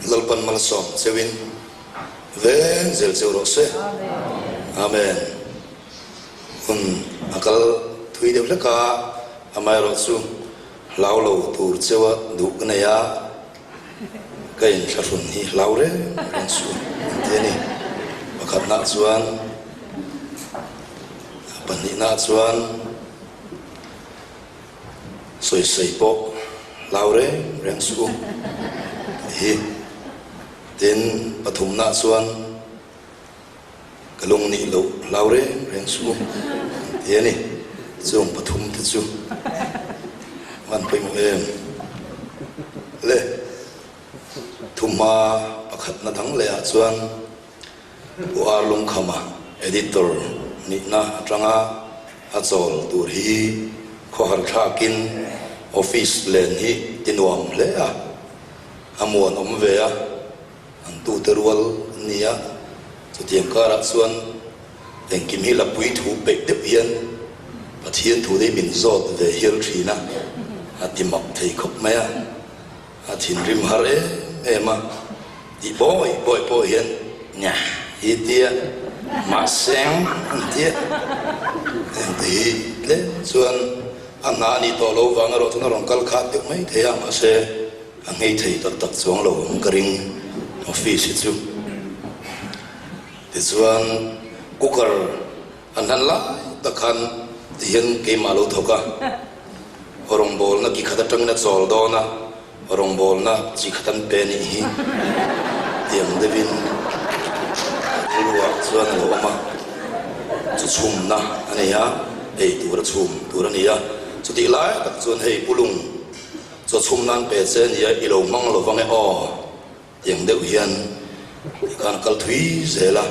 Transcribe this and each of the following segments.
Lalpan malsawm cheuhin veng zel cheu rawh se. Amen. Hun a kal thui deuh hlek a, amaherawh chu hlau lo tur cheua duh ka nei a, ka inthlahrun hi hlau reng reng suh an ti a ni. Pakhatnaah chuan, pahnihnaah chuan sawisawi pawh hlau reng reng suh u tih hi. Tin, pathumnaah chuan Ka lung nih loh hlau reng reng suh u an ti a ni. Chung pathum te chu van pawimawh em? Le thuhma pakhatna dang leh ah chuan Pu Ar Lungkhama editor nihna atanga a chawl tur hi khawhar thlakin office len hi ti nuam hle a, a muanawm ve a. An tute rual an ni a, chutiang karah chuan engkim hi lapui thu peih deuh hian Pathian thu te hi min zawt ve hial thin a, a ti mak thei khawp mai a, a thinrim har em em a, tih bawi bawi pawh hian nya hi tia mahseng an tia engte hi tlem chuan a hna a nih tawh lo vang erawh chuan a rawn kal khat deuh mai thei a, mahse. A nghei thei tak tak chuang lo ang ka ring office hi chu. Tichuan cooker an hlan lai tak khan tihian keimah lo thawk a, rawngbawlna ki khat atangin a chawl dawn a, rawngbawlna chi khat an pe nih hi tiang deuhin rilruah chuan a lo awm a, chu chhumna a nei a, ei tur a chhum tur a ni a, chutih lai tak chuan hei pulung Chaw chhum nan pe che nia i lo hmang lo vang e aw tiang deuh hian ti khan a kal thui zel a,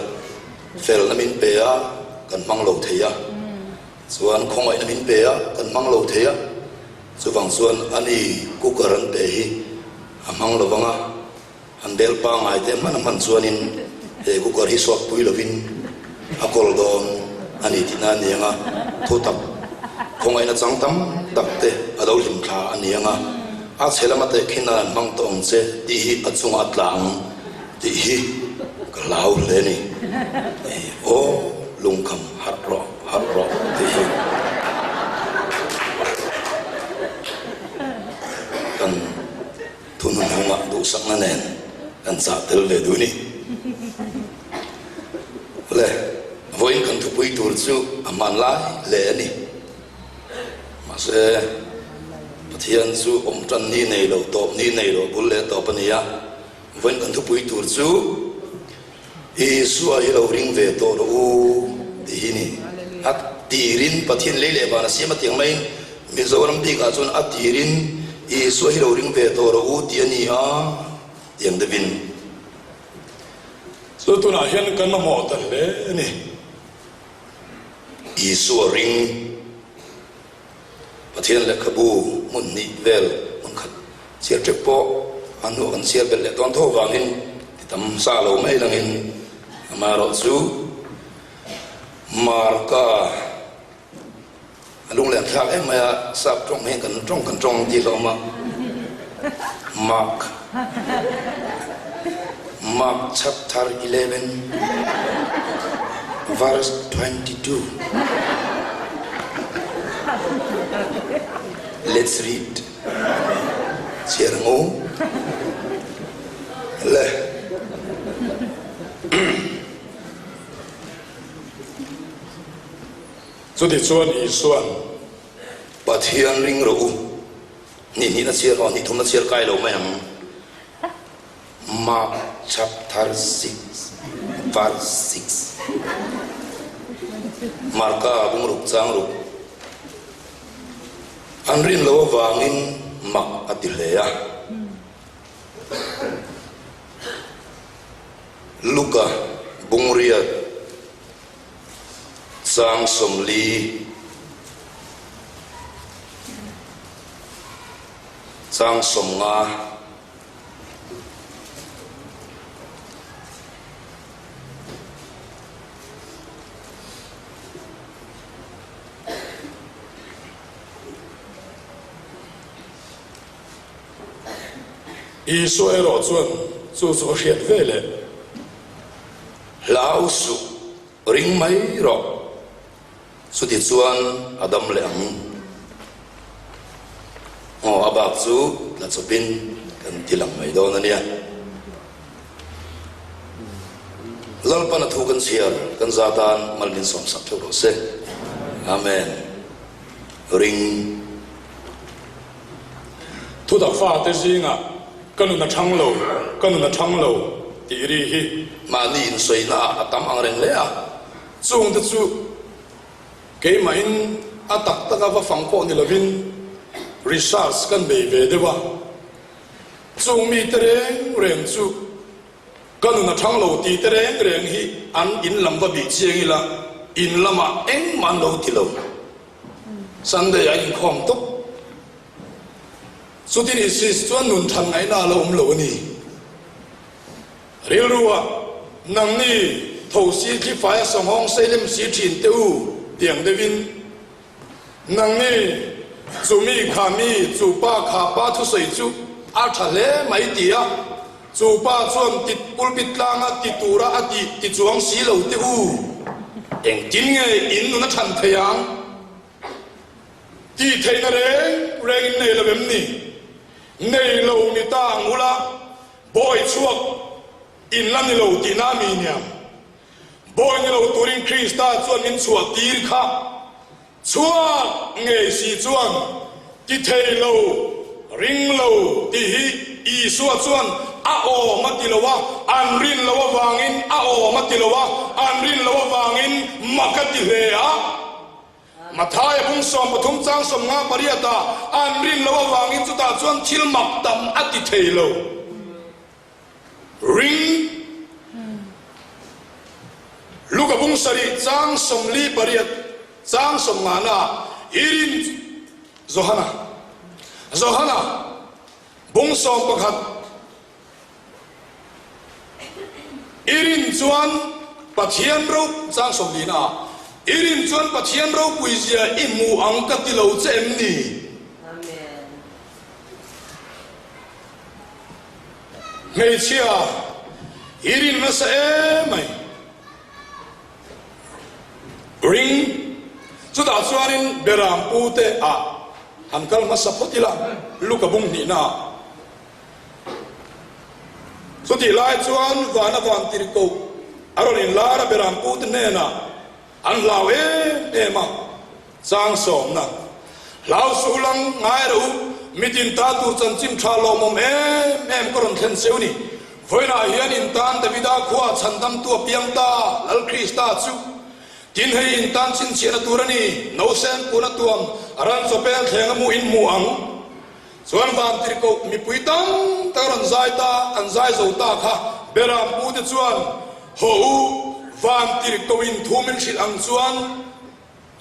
felna min pe a kan hmang lo thei a, chuan khawngaihna min pe a kan hmang lo thei a, chuvang chuan ani cooker an pe hi a hmang lo vang a. An bel pangngai te hman a hman chuanin he cooker hi suak pui lovin a kawl dawn a ni tihna a ni ang a, thu tak khawngaihna chang tam tak te a lo hlim thla a ni ang a, a chhe lama tehkhin nan an hmang tawh ang che tih hi a chungah a tla ang tih hi ka hlau hle a ni. Aw lungkham harh rawh harh rawh tih hi kan. Thunun hungah duhsakna nen kan chah tel ve duh ni. Le, vawiin kan thupui tur chu a hmanlai hle a ni. Mahse, Pathian chu awm tan ni nei lo, tawp ni nei lo, bul leh tawp a ni a. Vawiin kan thupui tur chu Isua hi lo ring ve tawh rawh u tih hi ni. A tirin Pathian lei leh van a siam a tiang maiin Mizoram bikah chuan a tirin Isua hi lo ring ve tawh rawh u tih a ni a tiang deuhin. Chu tunah hian kan mamawh ta hle a ni. Isua ring Pathian lehkhabu hmun hnih vel hmun khat chhiar teuh pawh a hnuah kan chhiar belh leh dawn tho vangin ti tam sa lo mai langin amaherawh chu Marka a lunglen thlak em mai a, sap tawng hian kan tawng kan tawng ang tih hlawm a, Mark Mark chapter 11 verse 22 Let's read Chhiar ang u le. Chutichuan Isua'n. Pathian ring rawh u. Ni hnihna chhiar aw, ni thumna chhiar kai lo mai ang. Mark chapter 6 verse 6 Marka bung ruk chang ruk An rin lo avangin mak a ti hle a. Luka bung riat Chang 40 Chang 50. Isua erawh chuan. Chu chu a hriat ve leh. Hlau suh, ring mai rawh. Chuti chuan a dam leh ang. Aw, a bak chu tla chawpin kan ti lang mai dawn a nia. Lalpan a thu kan chhiar kan za tan mal min sawmsak theuh rawh se. Amen. Ring. Thutak fate zingah ka nun a thang lo, ka nun a thang lo tih ri hi. Mahni insawi naah a tam ang reng hle a. Chungte chu keimahin a tak taka va fang pawh ni lovin research kan nei ve deuh a. Chung mite reng reng chu ka nun a thang lo tih te reng reng hi an in lam va bih chiang ila in lamah engmah an lo ti lo. Sunday a inkhawm tawp. Chutin Isis chuan nun than ngaihna a la awm lo a ni. Rilru-ah, Nangni, tho si thlifai a sanghawng seilem si thin teh u, tiang deuhin. Nangni, chu mi kha mi, chu pa kha pa thusawi chu a tha hle mai ti a, chu pa chuan tit pulpit tlanga ti tura a tih ti chuang si lo teh u. Engtin nge in nun a than thei ang? Tih theihna reng reng in nei lo em ni? Nei lo ni ta ang ula, Bawi chhuak in la ni lo tihna mi nia. Bawi ni lo turin Krista chuan min chhuah tir kha. Chhuak ngei si chuan ti thei lo, ring lo tih hi Isua chuan a awm a ti lo a, an rin lo avangin a awm a ti lo a, an rin lo avangin mak a ti hle a. Mathaia bung 13 chang 58 ah an rin loh avangin chutah chuan thil mak tam a ti thei lo. Ring Luka bung 7 chang 48 chang 50 na ah i rin Johana Johana bung 11 I rin chuan Pathian ro chang 40 ah I rin chuan Pathian ropui zia i hmu ang ka ti lo che em ni? Hmeichhia, i rin nasa em mai. Ring, chutah chuanin Beram pute ah han kal hmasa phawt ila, Luka bung hnihna ah. Chutih lai chuan vana vantirhkoh a rawn inlar a Berampute hnenah an hlau em em a, Chang sawmna, Hlau suh lang ngai rawh u, mitin ta tur chanchin tha lawmawm em em ka rawn thlen cheu ni. Vawiinah hian in tan Davida khua chhandamtu a piang ta, Lal Krista chu. Tin hei in tan chhinchhiahna tur a ni, Nausen puna tuam a ran chawpel thleng a mu in hmu ang. Chuan vantirhkoh mipui tam tak rawn zai ta, an zai zo ta kha Beram pute chuan, Haw u, vantirhkoh in thu min hrilh ang chuan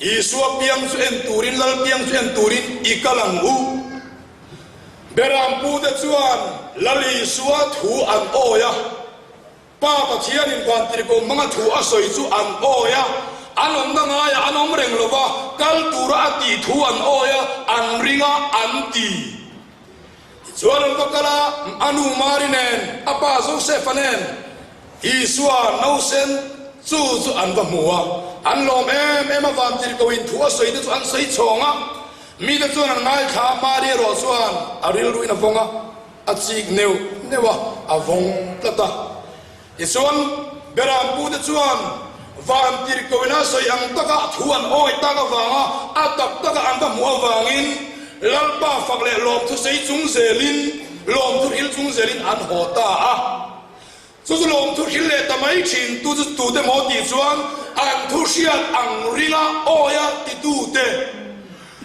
Isua piang chu en turin, Lal piang chu en turin i kal ang u. Beram pute chuan Lal Isua thu an awi a. Pa Pathianin vantirhkoh hmanga thu a sawi chu an awi a, an awmna ngaiah an awm reng lo va, kal tura a tih thu an awi a, an ring a, an ti. Tichuan an va kal a, a nu Mari nen, a pa Josefa nen Isua nausen chu chu an va hmu a, an lawm em em a, vantirhkohin thu a sawi te chu an sawi chhawng a, mite chuan an ngaithla a, Mari erawh chuan a rilruin a vawng a. A chik neuh neuh a, a vawng tlat a. Tichuan, Berampute chuan vantirhkohina sawi ang taka thu an awi tak avanga a tak taka an va hmuh avangin Lalpa fak leh lawmthu sei chung zelin, lawmthu hril chung zelin an haw ta a. Chu chu lawmthu hril leh ta mai thin tu chu tute maw tih chuan an thu hriat ang ringa awia titute.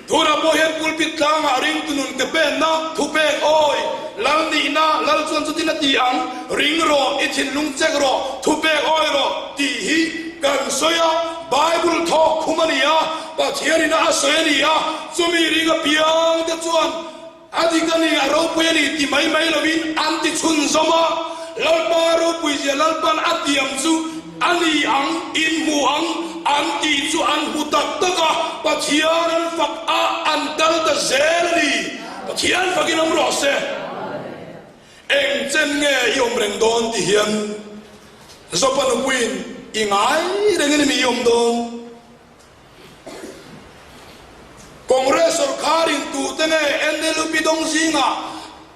Tunah pawh hian pulpit tlangah ringtu nun ke penna thupek awi, lal nihna, lal chuan chutin a ti ang, ring rawh, i thinlung chek rawh, thupek awi rawh tih hi kan sawi a, Bible thawk khum a ni a, Pathianin a sawi a ni a, chumi ring apiangte chuan A dik a ni, a ropui a ni ti mai mai lovin an ti chhunzawm a, Lalpa ropuizia Lalpan a tiam chu a ni ang, in hmu ang an tih chu an hmu tak tak a, Pathian an fak a, an kal ta zel a ni. Pathian fakin awm rawh se. Eng chen nge i awm reng dawn ti hian Jopa nupuiin i ngai rengin mi i awm dawn? Congress sorkarin tute nge NLUP dawng zingah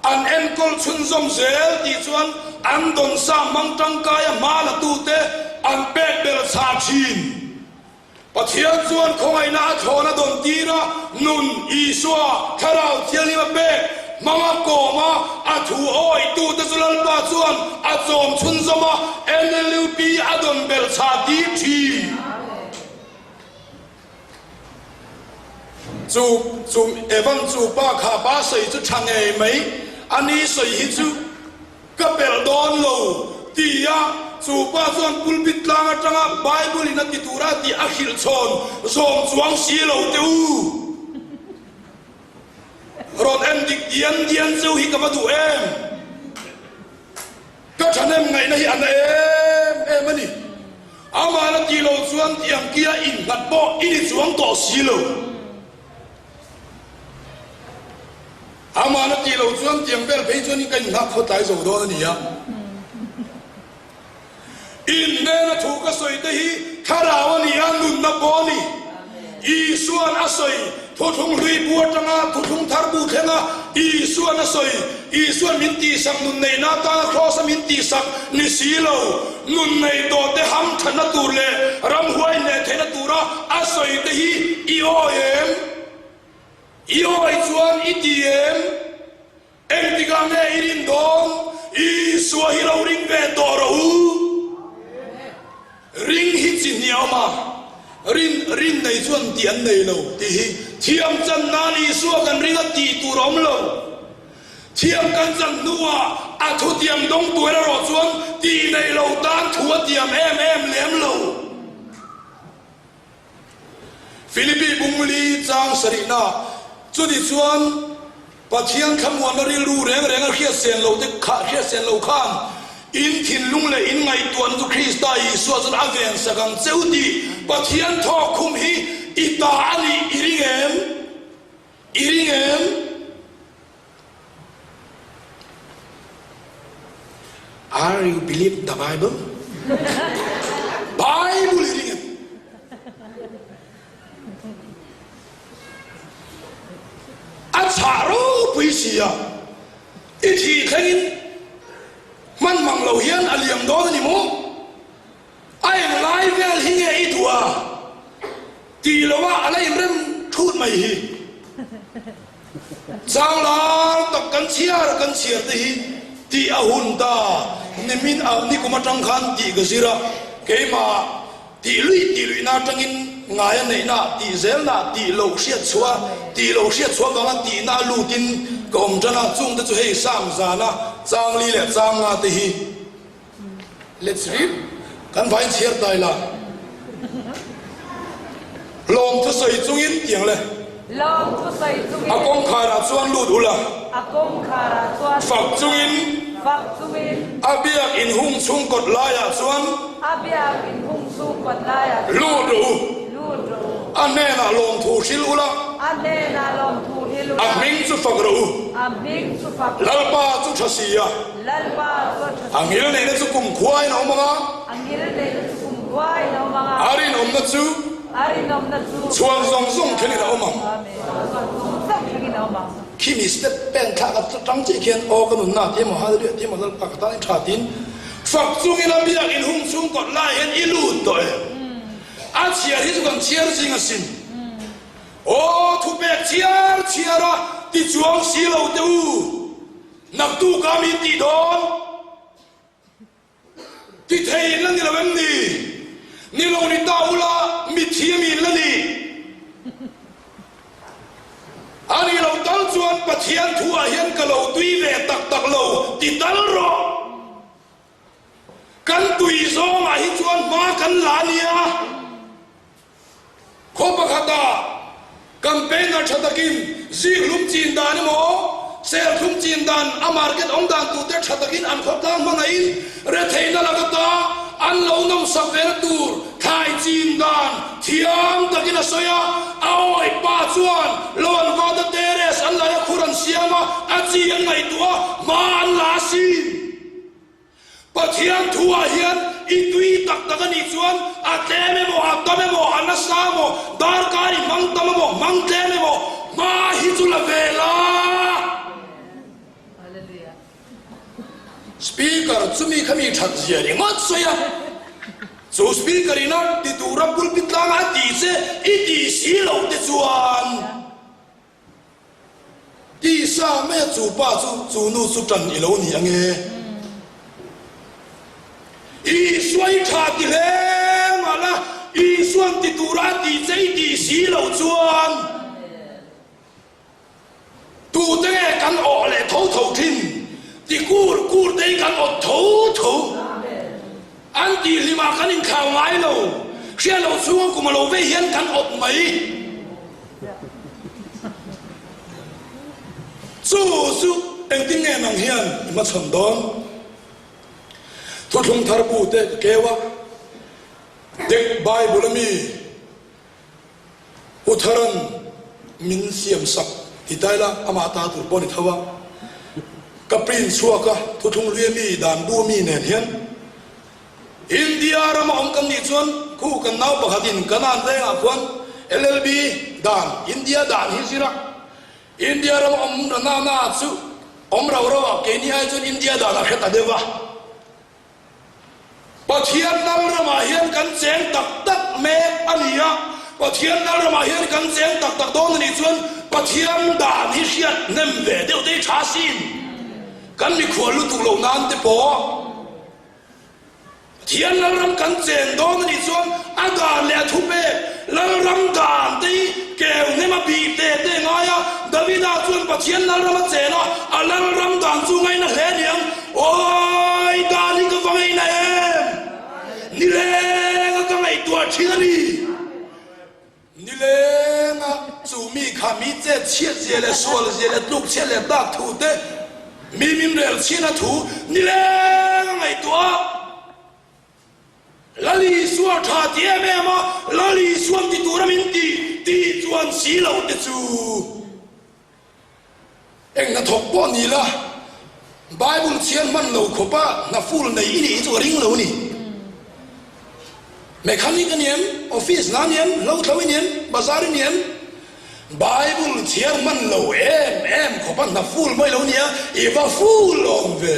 an enkawl chhunzawm zel tih chuan an dawnsa hmang tangkaia hma la tute an pek belh chhah thin. Pathian chuan khawngaihna a thlawn a dawn tir a, nun, Isua, Thlarau Thianghlim a pek hmang a kawm a, a thu awihtute chu Lalpa chuan a chawm chhunzawm a, NLUP a dawn belh chhah tir thin. Chu chu Evan chu pa kha pa sawi chu tha ngei mai, a ni sawi hi chu ka pelh dawn lo ti a, chu pa chuan pulpit tlang atanga Bible in a ti tura tih a hrilh chhawn zawm chuang si lo teh u. Rawn en dik dian dian cheu hi ka va duh em? Ka thahnem ngaihna hi a na em em a ni. Amah la tih loh chuan tiang kia innghat pawh i ni chuang tawh si lo. Amah la tih loh chuan tiang vel phei chuan ka innghat khaw tlai zo dawn a ni a. In hnena thu ka sawi te hi thlarau a ni a, nunna pawh a ni. Isua'n a sawi, Thuthlung hlui bu atanga Thuthlung thar bu thlenga Isua'n a sawi, Isua'n min tihsak nun neihna atana Kraws-a min tihsak ni si lo, nun nei tawhte ham thatna tur leh ramhuai hneh theihna tura a sawi te hi i awi em? I awi chuan i ti em? Engtikah nge i rin dawn? Isua hi lo ring ve tawh rawh u. Ring hi chi hniah awm a, rin rin nei chuan tih an nei lo tih hi thiam chan nan Isua kan ring a tih tur a awm lo. Thiam kan chan hnuah a thutiam dawng tur erawh chuan tih nei lo tan thu a tiam em em lem lo. Philippi bungli chang sarihna chuti chuan Pathian thlamuanna rilru reng reng a hriatsen lo te kha hriatsen lo khan in thinlung leh in ngaihtuahna chu Krista Isua chuan a vensak ang che u tih Pathian thawkkhum hi i ta a nih i ring em? I ring em? Are you believe the Bible? Bible i ring em? A chhah ropui si a, i thih thlengin hman mang lo hian a liam dawn a ni maw? A englai vel hi nge i duh a? Tih lo a a la inrem thut mai hi. Chang lar tak kan chhiar kan chhiar te hi tih a hun ta. Nimin ah nikum atang khan tih ka zir a, keimah tih luih tih luihna atangin ngai a neihna tih zelna tih loh hriat chhuah tih loh hriat chhuah vanga tihna a lutin ka awm tan a, chungte chu hei Sam zana chang li leh chang nga te hi. Let's read. Kan vain chhiar tai la. Lawm thusawi chungin tiang le. Lawm thusawi chungin. A kawngkharah chuan lut ula. A kawngkharah chuan. Fak chungin. Fak chungin. A biak in hung chhung kawt laiah chuan. A biak in hung chhung kawt laiah chuan. Lut rawh u. Lut rawh u. A hnenah lawmthu hril ula. A hnenah lawmthu hril ula. A hming chu fak rawh u. A hming chu fak rawh u. Lalpa chu tha si a. Lalpa chu a tha A ngil neihna chu kum khuain a awm ang a. A ngil neihna chu kum khuain a awm ang a. A rinawmna chu. A rinawmna chu. Chhuan zawng zawng thlengin a awm ang. Amen. Chhuan zawng zawng thlengin a awm ang. Khimi step pen thlak a tang chiah khian aw ka nunna ti emaw hallelujah ti emaw Lalpa ka tan i tha tiin fak chungin a biak in hung chhung kawt lai hian i lut tawh em? A chhiar hi chu kan chhiar zing asin. Aw thupek chhiar chhiar a ti chuang si lo teh u. Naktuk a min tih dawn? Ti thei in la ni lo em ni? Ni lo ni ta ula mitthi ami in la ni? A nih lo tal chuan Pathian thu ah hian ka lo tui ve tak tak lo ti tal rawh. Kan tui zawng ah hi chuan hma kan la a nia. Khaw pakhata campaigner tha takin zikhlum chin dan emaw serthlum chin dan a market awm dan tute tha takin an khawtlang hmangaihin retheihna lak ata An lo nawmsak vena tur thlai chin dan thiam takin a sawi a. A awi pa chuan lo an vat a, terrace an laih a, khur an siam a, a chi an ngaihtuah a, hma an la asin. Pathian thuah hian i tui tak tak a nih chuan a tlem emaw, a tam emaw, a nasa emaw, darkar i hmang tam emaw, hmang tlem emaw, hma hi chu la ve la. Speaker chumi kha mi that zia ringawt sawi a, chu speaker ina ti tura pulpit tlanga a tih che i tih si loh te chuan tisa mai a chu pa chu chu nu chu tan i lo ni ange. Isua i tha ti hle mah la, Isuan ti tura a tih che i tih si loh chuan. Tute nge kan awh leh tho tho thin? Ti kur kur te hi kan awt tho tho. An tih hlimah kan inthlau ngai lo. Hriat loh chhunga kum a lo vei hian kan awt mai. Chu chu engtin nge nang hian i hmachhawn dawn? Thuthlung thar bu te ka keu a, Dek Bible a mi Pu Tharan min siam sak ti ta ila amah ta tur pawh a ni tho a, ka print chhuak a, thuthlung hlui ami dan bu ami nen hian India rama awm kan nih chuan khu kan nau pakhatin Kanan vengah khuan LLB dan India dan hi zir a, India rama awm rana na chu awm rau rau a, keini ai chuan India dan a hre ta deuh a. Pathian lal ramah hian kan cheng tak tak mek a ni a, Pathian lal ramah hian kan cheng tak tak dawn a nih chuan Pathian dan hi hriat hnem ve deuh te hi tha sin. Kan mikhual lutuk loh nan te pawh Pathian lal ram kan chen dawn a nih chuan a dan leh a thupek lal ram dan te hi keu hnem a bih te te ngai a, Davida chuan Pathian lal ram a chen a, a lal ram dan chu ngaina hle aniang. Awi dan hi ka va ngaihna em? Nilenga ka ngaihtuah thin a ni. Nilenga chu mi kha mi chet chhiat zia leh sual zia leh tluk chhiat leh dak thu te, mi min rel chhin a thu nilenga ngaihtuah a. Lal Isua tha ti em em a, Lal Isuan ti tura min ti tih chuan si lo te chu. Eng hnathawk pawh ni la, Bible chhiar hman lo khawpa hna full nei i nih hi chu ka ring lo a ni. Mechanic a ni em? Office hna a ni em? Hlo thlo i ni em? Bazar i ni em? Bible chhiar hman lo em em khawpa hna full mai lo nia, i va full awm ve.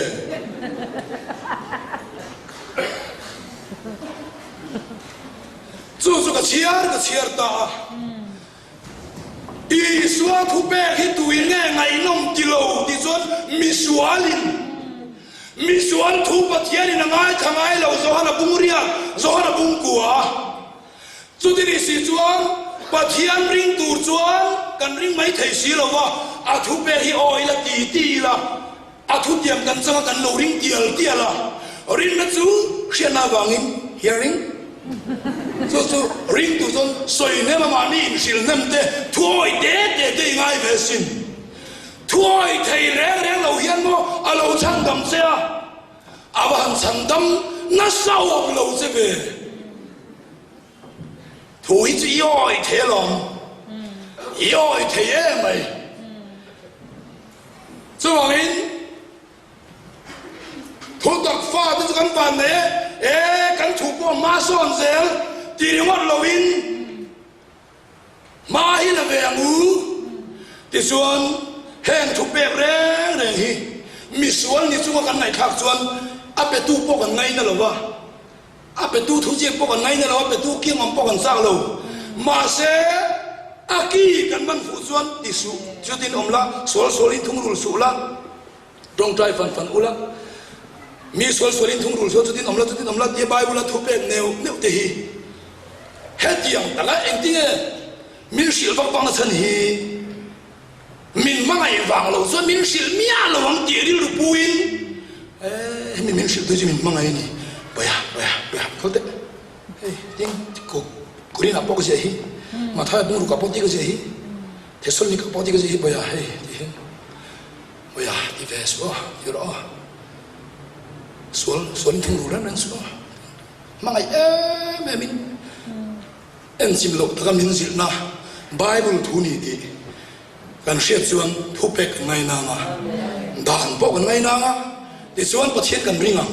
Chu chu ka chhiar ka chhiar ta a. Isua thupek hi tuin nge ngaihnawm ti lo tih chuan misualin misual thu Pathianin a ngaithla ngai lo Johana bung riak Johana bung kua chuti ni si chuan Pathian ring tur chuan kan ring mai thei si lo va a thupek hi aw ila ti ti ila A thutiam kan changa kan lo ring tial tial a, rinna chu hriatna avangin, hearing, chu chu ringtu chuan sawi hnem a mahni inhrilh hnem te, thuawi te te te i ngai ve sin. Thuawi thei reng reng lo hian maw a lo chhandam che a, a va han chhandam nasa awm lo che ve. Thu hi chu i awi thei alawm, i awi thei em mai. Chuvangin, thutak fate chu kan van nei e, e kan thu pawh hma sawn zel ti ringawt loin hma hi la ve ang u. Tichuan, heng thu pek reng reng hi misual ni chunga kan ngaihthlak chuan a petu pawh kan ngaina lo va, A petu thu chiah pawh kan ngaina lo, a petu kiang awm pawh kan chak lo. Mahse, a ki kan man fuh chuan ti suh, chutin awm la, sual sualin thungrul suh la, tawngtai fan fan ula, mi sual sualin thungrul suh, chutin awm la, chutin awm la tia Bible-a thu pek neuh neuh te hi hetiang taka engtinge min hrilh vak vak na chhan hi? Min hmangaih vang lo chuan min hrilh miah lo ang tih rilru puin eh hemi min hrilh tu chu min hmangaih a ni Bawia bawia bawia kal teh hei tin Korinah pawh ka ziah hi Mathaia bungrukah pawh ti ka ziah hi Thesalonikah pawh ti ka ziah hi bawia hei ti hian bawia ti ve suh aw ti rawh aw sual sual in thungrul reng reng suh aw. Hmangaih em em in enchim loh taka min zilhna Bible thu ni tih kan hriat chuan thupek kan ngainang a, dan pawh kan ngainang a, tichuan Pathian kan ring ang.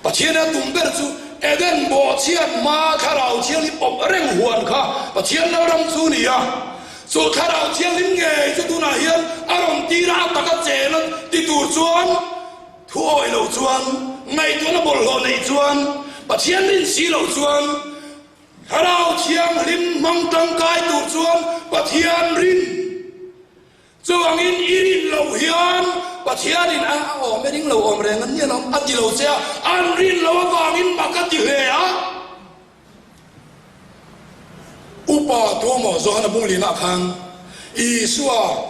Pathian a tum ber chu Eden bawhchhiat hma Thlarau Thianghlim awp reng huan kha Pathian Lalram chu ni a, chu Thlarau Thianghlim ngei chu tunah hian a rawn tir a, a taka chen a ti tur chuan Thu awih loh chuan, ngaihtuahna bawlhhlawh neih chuan, Pathian rin si loh chuan, Thlarau Thianghlim hmang tangkai tur chuan Pathian rin. Chuvangin i rin loh hian Pathianin a awm e ring lo awm reng an nia lo a ti lo che a, an rin loh avangin mak a ti hle a. Upa tuamaw Johana Bunglinah khan Isua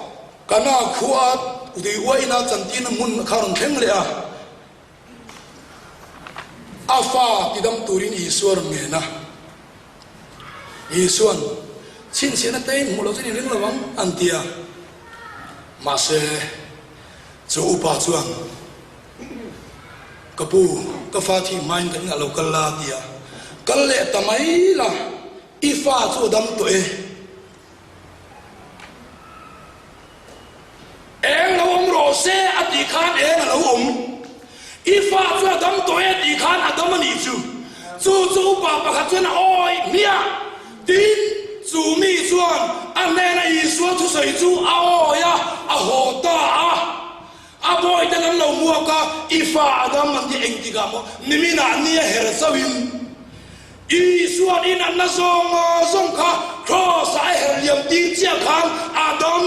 Kana khua tui uaina chantina hmun kha rawn thleng leh a, a fa tidam turin Isua rawn ngen a. Isua'n, Chhinchhiahna te in hmuh loh chuan in ring lo ang, an ti a. Mahse, chu upa chuan, Ka pu, ka fa thih hmain kan inah lo kal la, a ti a. Kal leh ta mai la, i fa chu a dam tawh e. Eng lo awm rawh se a tih khan eng a lo awm. I fa chu a dam tawh e tih khan a dam a nih chu. Chu chu upa pakhat chuan a awih hmiah. Tin, chu mi chuan a hnena Isua thusawi chu a awih a, a haw ta a. A bawiten an lo hmuak a, I fa a dam an ti engtikah maw? Niminah ni a her chauhin Isua'n i natna zawng zawng kha Kraws-ah a her liam tir chiah khan a dam,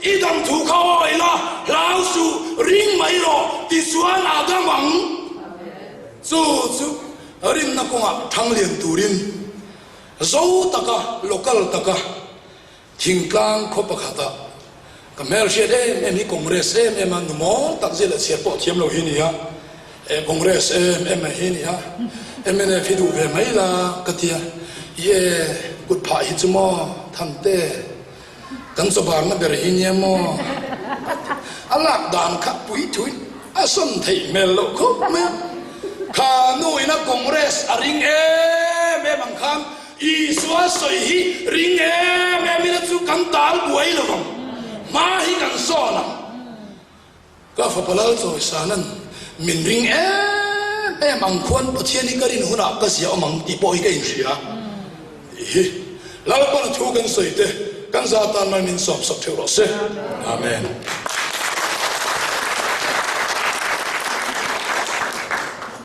i dam thu kha awih la, hlau suh, ring mai rawh, tichuan a dam ang. Chu chu rinna kawngah thang lian turin zo taka, local taka, Thingtlang khaw pakhatah ka hmelhriat em em hi Congress em em a, nu mawl tak zia leh chhiar pawh thiam lo hi ni a, eh Congress em em a hi ni a, mnf hi duh ve mai la ka tia, i e kut phah hi chu maw Thante kan chawbarna ber hi nia maw a lak dan kha pui thuin a sawn theih hmel loh khawp mai a, kha nu ina Congress a ring em em ang khan Isua sawi hi ring em em ila chu kan tal buai lo vang, hma hi kan sawn ang. Ka fapa Lal Chawisanan min ring em em ang khuan Pathian hi ka rin hunah ka zia awm ang tih pawh hi ka inhria tih hi Lalpana thu kan sawi te kan za tan mai min sawmsak theuh rawh se. Amen.